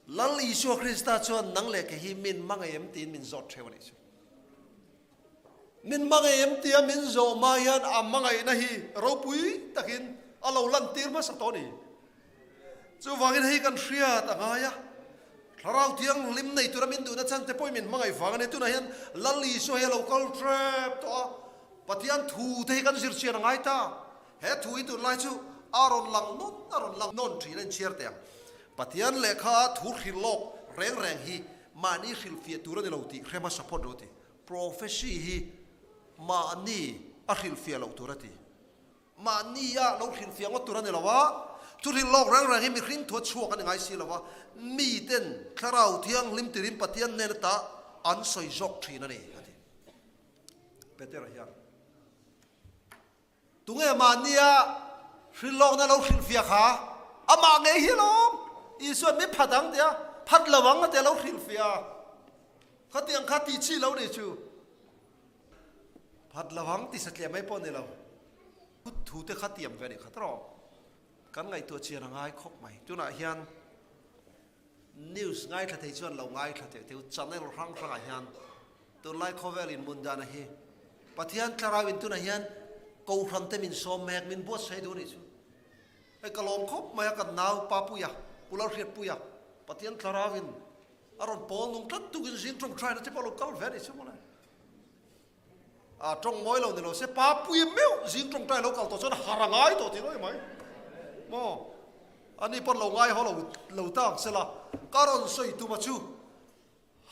Lal Isua Krista chuan nang leh kei hi min hmangaih em tiin min zawt theu a nih chu. Min hmangaih em tia min zawh hma hian a hmangaihna hi ropui takin a lo lantir hmasa tawh a ni. Chuvangin hei kan hriat a ngai a, Thlarau Thianghlim nei tura min duhna chhan te pawhin min hmangaih vang a ni. Tunah hian Lal Isua hi a lo kal tep tawh a, Pathian thu te hi kan zir chian a ngai ta. He thu hi tunlai chu a rawn lang nawn a rawn lang nawn thin a inchhiar teh ang. Pathian lehkha a thu hrilh lawk reng reng hi mahni hrilhfiah tur a ni lo tih hre hmasa phawt rawh ti. Prophecy hi mahni a hrilhfiah loh tur a ti. Mahni a lo hrilhfiah ngawt tur a ni lo a, thu hrilh lawk reng reng hi mihring thua chhuak a ni ngai si lo a, miten Thlarau Thianghlim tirin Pathian hnen ata an sawi zawk thin a ni, a ti. Petera hian Tunge mahnia hrilh lawkna lo hrilhfiah kha? Amah ngei hi alawm! Isuan mi phat ang tia, phat lo ang a tia lo hrilhfiah. Khatiang kha tih chi lo nih chu. Phat lo ang ti satliah mai pawh ni lo. Thu te kha tiam ve nih kha tawh. Kan ngaihtuah chian a ngai khawp mai. Tunah hian news ngaithla thei chuan lo ngaithla teh teu channel hrang hrangah hian tunlai khawvel in mun dana hi Pathian thlarau in tunah hian kohhran te min sawm mek min buatsaih duh anih chu. Hei ka lawm khawp mai a kan nau Papuia, Pu Lalhriatpuia Pathian thlarau in a rawn pawl nung tlat tukin zing tawngtaina te pawh a lo kal ve anih chu mawle. A tawng mawi lo ni lo se Papuia meuh zing tawngtai lo kal tawh chuan har a ngai tawh tih lawi mai maw? Ani pawn lo ngai haw lo lo ta ang sela ka rawn sawi tuma chu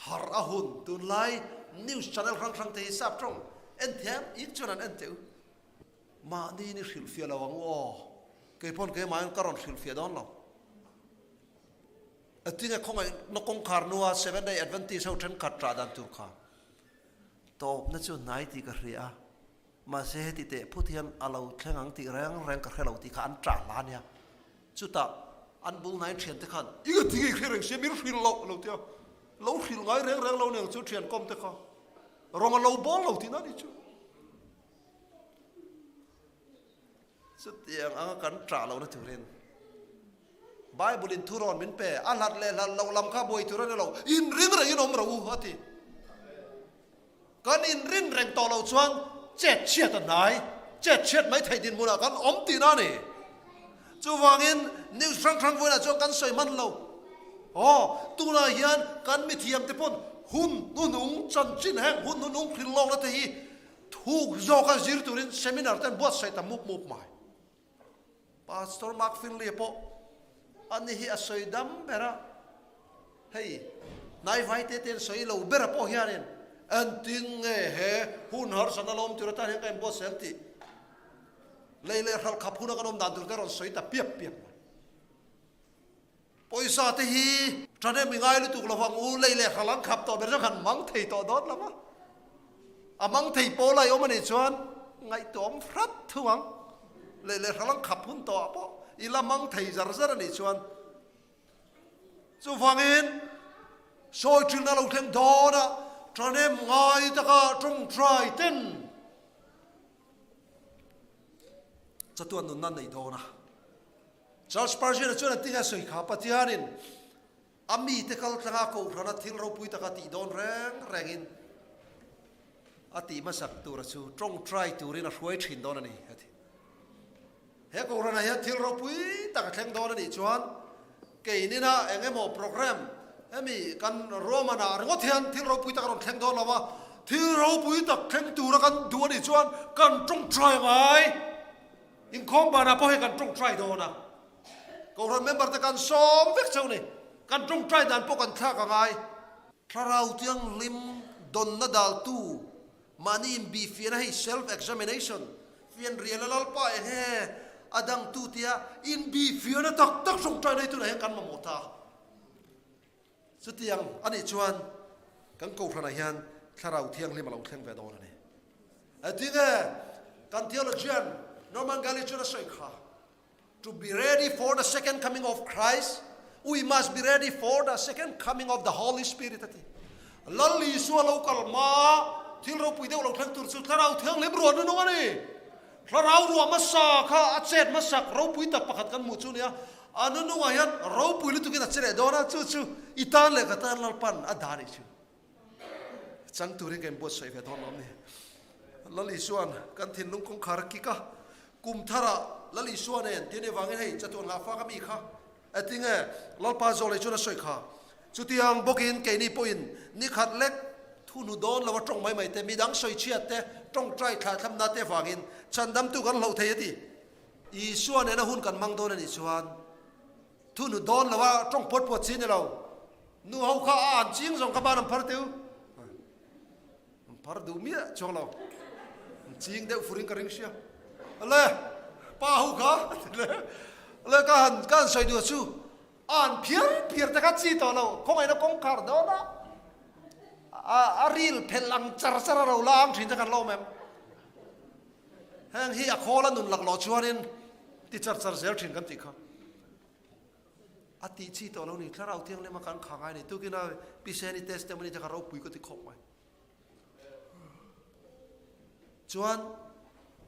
har a hun tunlai news channel hrang hrang te hi sap tawng en thiam ik chuan an en teh u. Mahni ni hrilhfiah lo ang u aw. Kei pawn keimahin ka rawn hrilhfiah dawn lo. Atinge khawngaihna kawngkhar hnua Seventh Day Adventist ho thenkhat ṭah dan tur kha tawpna chu hnai tih ka hria a, mahse heti teh phut hian a lo thleng ang tih reng reng ka hre lo tih kha an ṭah hla a nia. Chutah an bul hnai ṭhiante khan, I nga tinge i hre reng sia, min hrilh loh a lo ti a, lo hrilh ngai reng reng lo aniang chu ṭhian kawm te kha rawng a lo bawl lo tihna a nih chu. Chutiang anga kan ṭah lohna turin Bible-in thurawn min pe, a hlat leh hlat loh lam kha buai tur a ni lo, inring rengin awm rawh u a ti. Kan inrin reng tawh loh chuan chet chhiat a hnai, chet chhiat mai theih dinhmunah kan awm tihna a ni. Chuvangin news hrang hrang vawiinah chuan kan sawi hman lo. Aw, tunah hian kan mithiamte pawn hun hnuhnung chanchin heng hun hnuhnung hrilhlawkna te hi Thuk zawka zir turin seminar te an buatsaih ta mup mup mai. Pastor Mark Finley pawh ani hi a sawi dam ber a, hei hnaivai te te an sawi lo ber a pawh hianin engtin nge he hun harsatna lo awm tur atan hian ka inbuatsaih ang tih lei leh hralh khap huna kan awm dan tur te rawn sawi ta piap piap mai. Pawisa te hi ṭhahnem i ngai lutuk lo vang u, lei leh hral an khap tawh ber chuan han mang thei tawh dawn lo va, a mang thei pawl a i awm a nih chuan ngaihtuahawm hrat thung ang, lei leh hral an khap hun tawh ah pawh i la mang thei zar zar a nih chuan chuvangin sawi ṭhilna lo thleng dawn a, ṭhahnem ngai taka ṭawngṭai ten chatuan nunna nei dawn a. Charles Spurgeon-a chuan a tinga sawi kha Pathianin a mite kal tlanga kohhrana thil ropui taka tih dawn reng rengin a tih hmasak tura chu tawngtai turin a hruai thin dawn a ni a ti. He kohhranah hian thil ropui tak a thleng dawn a nih chuan keinina eng emaw program hemi kan ruahmanah ringawt hian thil ropui tak a rawn thleng dawn lo a, thil ropui tak thleng tura kan duh a nih chuan kan tawngtai ngai. Inkhawm banah pawh hei kan tawngtai dawn a, Kohhran member te kan sawm vek cheu ni. Kan tawngtai dan pawh kan thlak a ngai. Thlarau Thianghlim dawnna daltu mahni inbihfiahna hei self examination, fianrial a Lalpa eng he a dangtu tia inbihfiahna tak tak tawngtai nei tunah hian kan mamawh ta. Chutiang a nih chuan kan Kohhranah hian Thlarau Thianghlim a lo thleng ve dawn a ni. Engtinge kan theologian Norman Gehley chuan a sawi kha, To be ready for the second coming of Christ, We must be ready for the second coming of the Holy Spirit a ti. Lal Isua lo kal hma thil ropui deuh lo thleng tur chu Thlarau Thianghlim ruah nunung a ni. Thlarau ruah hmasa kha a chet hmasak ropui tak pakhat kan hmuh chu nia, a nunungah hian ropui lutukin a che leh dawn a, chu chu i tan leh ka tan Lalpan a dah a nih chu. Chang turin ka inbuatsaih ve dawn lo a ni. Lal Isua'n kan thinlung kawngkhar a kik a, kum tharah Lal Isua nen tih a nih avangin hei chatuan nghah fak a mi kha a ti nge? Lalpa zawh leh chuan a sawi kha. Chutiang bawkin keini pawhin ni khat lek thunu dawn lo a tawng mai mai te, midang sawi chhiat te, tawngtai thlahtlamna te avangin chhandamtu kan hloh thei a ti. Isua nena hun kan hmang dawn a nih chuan Thunu dawn lo a tawng puat puat chi ni lo. Nu ho kha a an ching zawng kha ban an phar tiu. An phar duh miah chuang lo. An ching deuh furin ka ring sia. Le pa ho kha le le ka han ka han sawi duh chu a an phiar phiar te kha chi tawh lo. Khawngaihna kawngkhar dawn a a a ril phelh ang char char a ro la ang thin te kan la awm em. Heng hi a khawl a nun laklawh chuanin ti char char zel thin kan tih kha. A tih chi tawh lo ni, Thlarau Thianghlim a kan kha ngai ni. Tukina Piseni testimony te kha ropui ka ti khawp mai. Chuan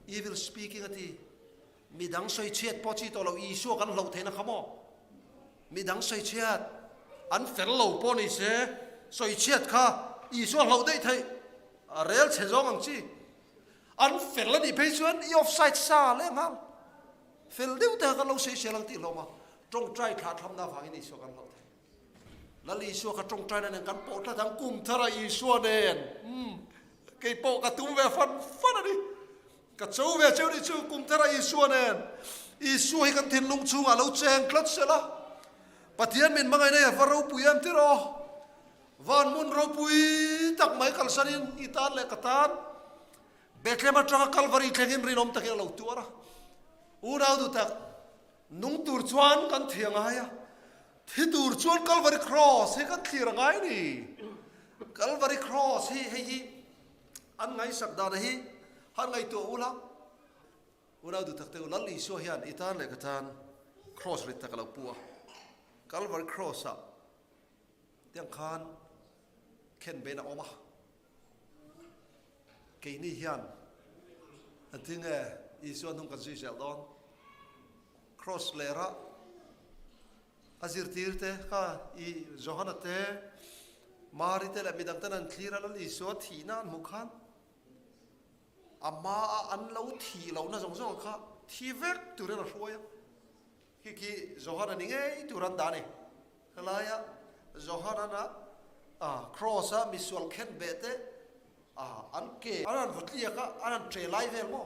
evil speaking a ti, midang sawi chhiat pawh chi tawh lo, Isua kan hloh theihna kha maw? Midang sawi chhiat an fel lo pawh ni se, sawi chhiat kha Isua hloh daih theih, a rel chhe zawng ang chi. An fel a nih phei chuan i offside sa leh nghal. Fel deuh te kha kan lo sawisel ang tih hlawm a, tawngtai thlah thlamna avangin Isua kan hlauh thei. Lal Isua kha tawngtaina nen kan pawh tlat ang, kum thara Isua nen. Umm, kei pawh ka tum ve fan fan a ni. Ka cho ve cheu nih chu kum thara Isua nen. Isua hi kan thinlung chhungah lo cheng tlat sela. Pathian min hmangaihna hi a va ropui em tiraw? Van hmun ropui tak mai kalsanin i tan leh ka tan Bethlehem atanga Kalvari thlengin rinawm takin a lo tuar a. Unau duh tak, nung tur chuan kan thli a ngai a, thi tur chuan Kalvari Cross hi kan thlir a ngai a ni. Kalvari Cross hi hei hi an ngaihsak dana hi han ngaihtuah ula. Unau duh tak te u, Lal Isua hian i tan leh ka tan Cross rit tak a lo pu a. Kalvari Cross-ah Tiang khan khenbein a awm a, keini hian an ti nge Isua hnung kan zui zel dawn. Cross lera a zirtir te kha i Johana te, Mari te leh midang ten an thlir a, Lal Isua thihna an hmuh khan a hmaa an lo thih lohna zawng zawng kha thi vek turin a hruai a. Khi khi Johana ni ngei tur an dah a ni. Helaia Johanana Cross-a misual khen beh te an ke an han vaw tliak a, an han ṭe lai vel maw?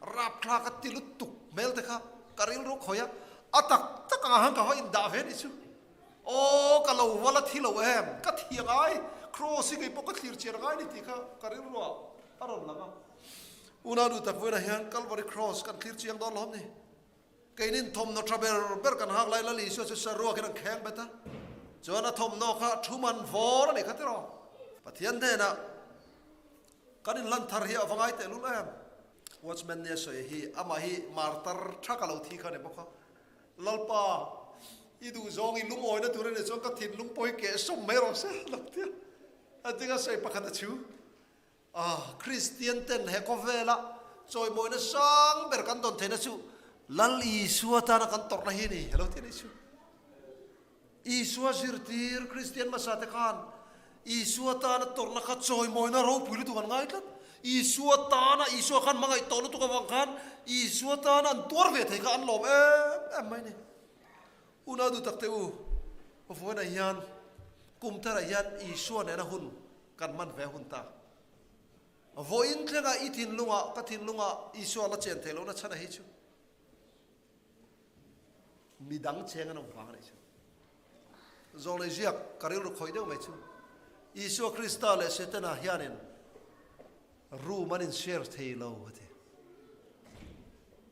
Rapthlak a ti lutuk hmel te kha ka rilru khawih a, a tak tak angah khan ka va indah ve a nih chu. Aw ka lo va la thi lo em, ka thi a ngai, Cross hi kei pawh ka thlir chian a ngai ni tih kha ka rilruah a rawn lang a. Unau duh tak vawiinah hian Calvary Cross kan thlir chiang dawn lo ni. Keinin thawmhnaw tha ber ber kan hak lai Lal Isua chu saruakin an kheng bet a, chuan a thawmhnaw kha thu man vawr a nih kha tiraw. Pathian hnenah kan inhlan thar hi a va ngai tehlul em. Watchman nia sawi hi amah hi martar tha ka lo thi kha a ni bawk a, Lalpa i duhzawng i lungawina tur a nih chuan ka thinlung pawh hi kehsawm mai rawh se a lo ti a, a tinga sawi pakhat a chhu. A, Kristian ten he khawvela chawimawina sang ber kan dawn theihna chu Lal Isua tana kan tawrhna hi a ni, a lo ti a nih chu. Isua zirtir Kristian hmasa te khan Isua tana tawrhna kha chawimawina ropui lutuk an ngai tlat. Isua tana, Isua khan hmangaih tawh lutuk avang khan Isua tana an tuar ve thei kha an lawm em em mai a ni. Unau duh tak te u, vawiinah hian kum tharah hian Isua nena hun Kan hman ve hun ta. Vawiin thlenga i thinlungah, ka thinlungah Isua la chen thei lohna chhan a hi chu midang cheng an awm vang a nih chu. Zawlei ziak ka rilru khawih deuh mai chu Isua Krista leh Setana hianin room an in share thei lo a ti.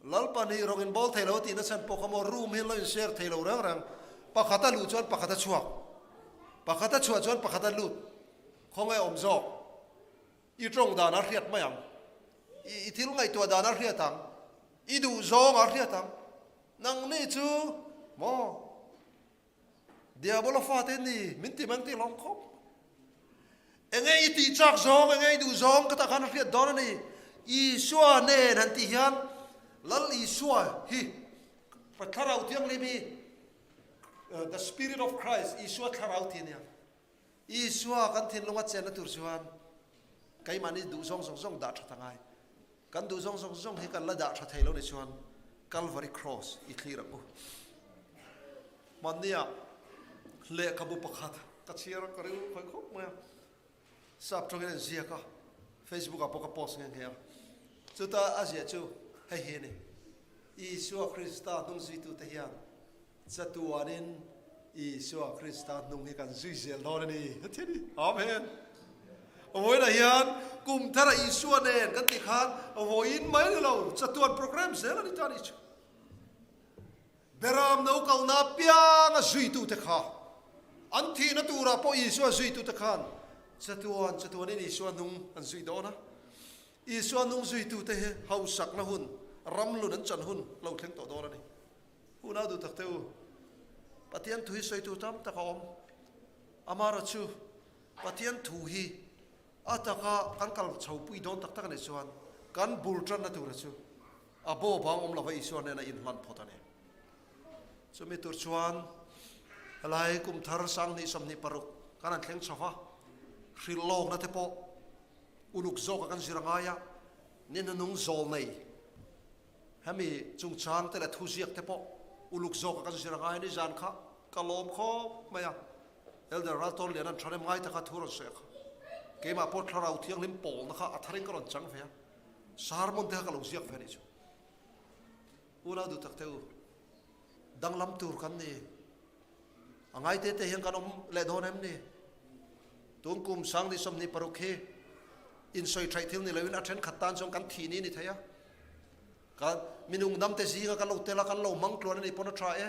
Lalpa nih rawng in bawl thei lo tihna chhan pawh kha maw room hi an lo in share thei lo reng reng. Pakhat a luh chuan pakhat a chhuak. Pakhat a chhuah chuan pakhat a lut. Khawnge awm zawk? I tawng dan a hriat mai ang. I thil ngaihtuah dan a hriat ang. I duh zawng a hriat ang. Nangni chu maw? Diabola fate ni min ti mang tih lawm khawp. Enge i tih chak zawng, enge i duh zawng ka tah khan a hriat dawn a ni. Isua nen han tih hian Lal Isua hi Thlarau Thianghlim hi the spirit of Christ, Isua thlarau tih a nia. Isua kan thinlunga chenna tur chuan keimahni duh zawng zawng zawng dah that a ngai. Kan duh zawng zawng zawng hi kan la dah tha thei lo ni chuan Calvary Cross i thlir ang u. Hmannia lehkhabu pakhat ka chhiar a, ka rilru khawih khawp mai a. Sap tawngin an ziak a, Facebook ah pawh ka post nghe nghe a. Chuta a ziah chu hei hi a ni, Isua Krista hnungzuitute hian Chatuanin Isua Krista hnung hi kan zui zel dawn a ni. A thi a ni. Amen. Vawiinah hian kum thara Isua nen kan tih khan vawiin mai ni lo, chatuan program zel a ni ta a nih chu. Beram no kalna apianga zuitute kha an thihna turah pawh Isua zuitute khan chatuan chatuanin Isua hnung an zui dawn a. Isua hnung zuitute hi hausakna hun, ramlun an chan hun lo thleng tawh dawn a ni. Unau duh tak te u, Pathian thu hi sawitu tam tak a awm. Amaherawh chu Pathian thu hi a taka kan kal chho pui dawn tak tak a nih chuan kan bul tanna tura chu a bo bang awm lova Isua hnena inhlan phawt a ni. Chumi tur chuan helai kum thar 2026 kan han thleng chho va, hrilh lawkna te pawh uluk zawka kan zir a ngai a, ni hnunung zawl nei Hemi chungchang te leh thuziak te pawh uluk zawk a kan zir a ngai a ni zan kha ka lawm khawp mai a. Elder Ralton Lian an thanem ngai taka thu rawn sawi a kha. Keimah pawh thlarau thianghlim pawlna kha a tharin ka rawn chang ve a. Sermon te kha ka lo ziak ve a nih chu. Unau duh tak te u, danglam tur kan ni. A ngai te te hian kan awm leh dawn em ni? Tun kum 2026 hi insawi thaih thil ni loin a thenkhat tan chuan kan thih ni a ni thei a. Kan minung dam te zinga kan lo tel a, kan lo hmang tluan a nih pawn a tha e.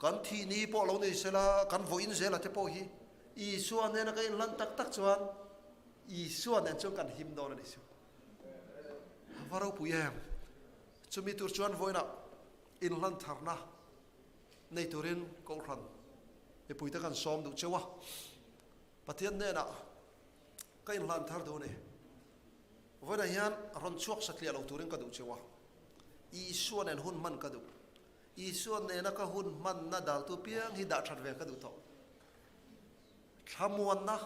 Kan thih ni pawh lo ni sela, kan vawiin zela te pawh hi Isua nena ka inhlan tak tak chuan Isua nen chuan kan him dawn a ni chu. A va ropui em! Chumi tur chuan vawiinah inhlan tharna nei turin Kohhran mipuite kan sawm duh cheu a, Pathian hnenah ka inhlan thar duh a ni. Vawiinah hian rawn chhuak satliah lo turin ka duh cheu a, Isua nen hun hman ka duh. Isua nena ka hun hmanna daltu piang hi dah that ve ka duh tawh. Thlamuanna,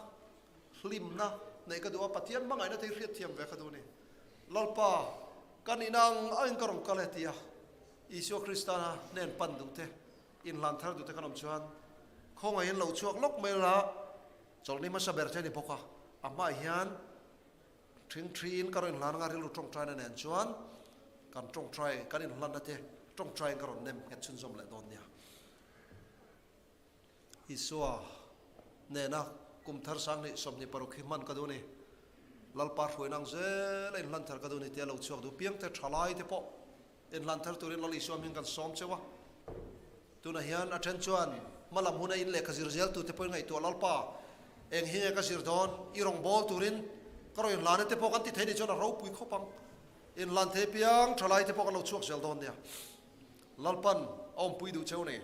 hlimna neih ka duh a, Pathian hmangaihna te hi hriatthiam ve ka duh a ni. Lalpa, ka nihna ang angin ka rawn kal e tia Isua Krista hnen pan duh te, inhlan thar duh te kan awm chuan khawngaihin lo chhuak lawk mai la, chawlhni hmasa ber che a ni bawk a, a hmaah hian ṭhingṭhiin ka rawn inhlan anga rilru ṭawngṭaina nen chuan kan ṭawngṭai, kan inhlanna te ṭawngṭaiin ka rawn nem nghet chhunzawm leh dawn nia. Isua nena kum thar 2026 hi hman ka duh a ni. Lalpa hruaina ang zel a inhlan thar ka duh a ni tia lo chhuak duh piang te, thalai te pawh inhlan thar turin Lal Isua hming kan sawm cheu a. Tunah hian a then chuan hma lam huna in lehkha zir zel tute pawhin ngaihtuah Lalpa eng hi nge ka zir dawn, i rawn bawl turin ka rawn inhlana te pawh kan ti thei ni chuan a ropui khawp ang. Inhlan thei piang thalai te pawh kan lo chhuak zel dawn nia. Lalpan a awmpui duh cheu a ni.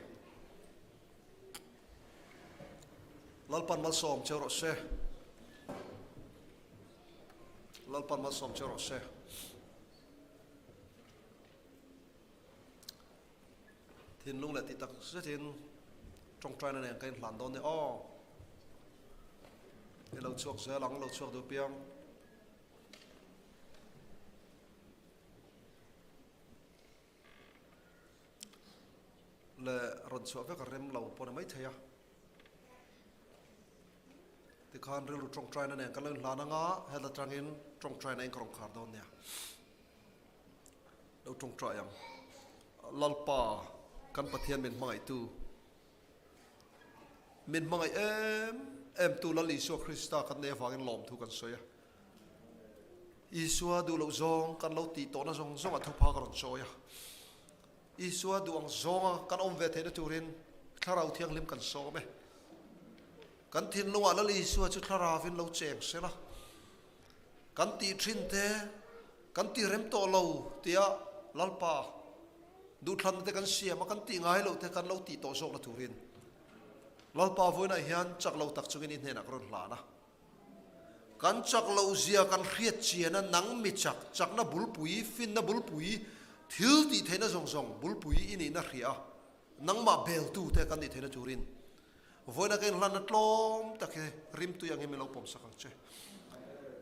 Lalpan malsawm cheu rawh se. Lalpan malsawm cheu rawh se. Thinlung leh tih tak zetin tawngtaina nen ka inhlan dawn nia aw. I lo chhuak zel ang, lo chhuak duh piang. Le rawn chhuah vek a rem lo pawh ni maithei a. Tikhan rilru tawngtaina nen kan lo inhlan anga heta tangin tawngtaina in ka rawn khar dawn nia. Lo tawngtai ang. Lalpa kan Pathian min hmangaihtu, min hmangaih em em tu Lal Isua Krista kan nei avangin lawmthu kan sawi a. Isua duh loh zawng kan lo tih tawhna zawng zawng a thupha ka rawn chawi a. Isua duh ang zawnga kan awm ve theihna turin Thlarau Thianghlim kan sawm e. Kan thinlungah Lal Isua chu Thlarauvin lo cheng sela, kan tih thin te kan tih rem tawh lo tia Lalpa duhthlanna te kan siam a, kan tih ngai loh te kan lo tih tawh zawkna turin. Lalpa vawiinah hian chak lo tak chungin i hnenah ka rawn hlan a. Kan chak loh zia kan hriat chian a, nang mi chak, chakna bulpui, finna bulpui, thil tih theihna zawng zawng bulpui i nihna hria a, nangmah beltute kan nih theihna turin vawiina ka inhlanna tlawm tak hi rimtui angin min lo pawmsak ang che.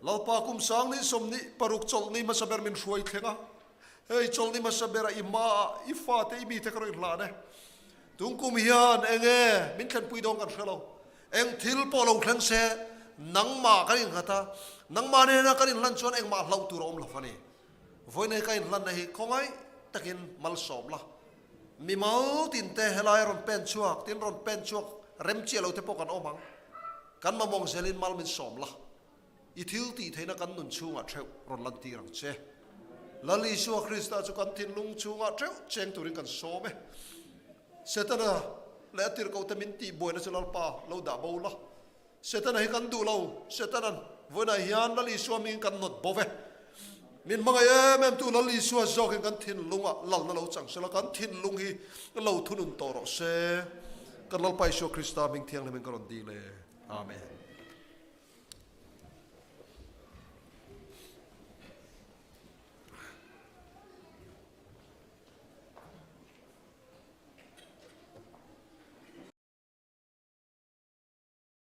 Lalpa kum sang ni 26 chawlhni hmasa ber min hruai thleng a, hei chawlhni hmasa berah i hmaah i fate i mite ka rawn inhlan e. Tungkum hian enge min thlenpui dawn kan hre lo. Eng thil pawh lo thleng se, nangmah kan innghat a, nangmah nena kan inhlan chuan engmah hlauh tur a awm lo a ni. Vawiinei ka inhlanna hi khawngaih takin malsawm la. Mimal tinte helai rawn pen chhuak, tin rawn pen chhuak rem chiah lo te pawh kan awm ang. Kan mamawng zelin mal min sawm la. I thil tih theihna kan nun chhungah theuh rawn lantir ang che. Lal Isua Krista chu kan thinlung chhungah theuh cheng turin kan sawm e. Setana leh a tirhkohte min tih buaina chu Lalpa lo dah bo la. Setana hi kan duh lo. Setanan vawiinah hian Lal Isua mingin kan nawt bo ve. Min hmangaih em em tu Lal Isua zawkin kan thinlungah lalna lo chang sela, kan thinlung hi lo thunun tawh rawh se. Kan Lalpa Isua Krista hming thianghlimin ka rawn dil e. Amen.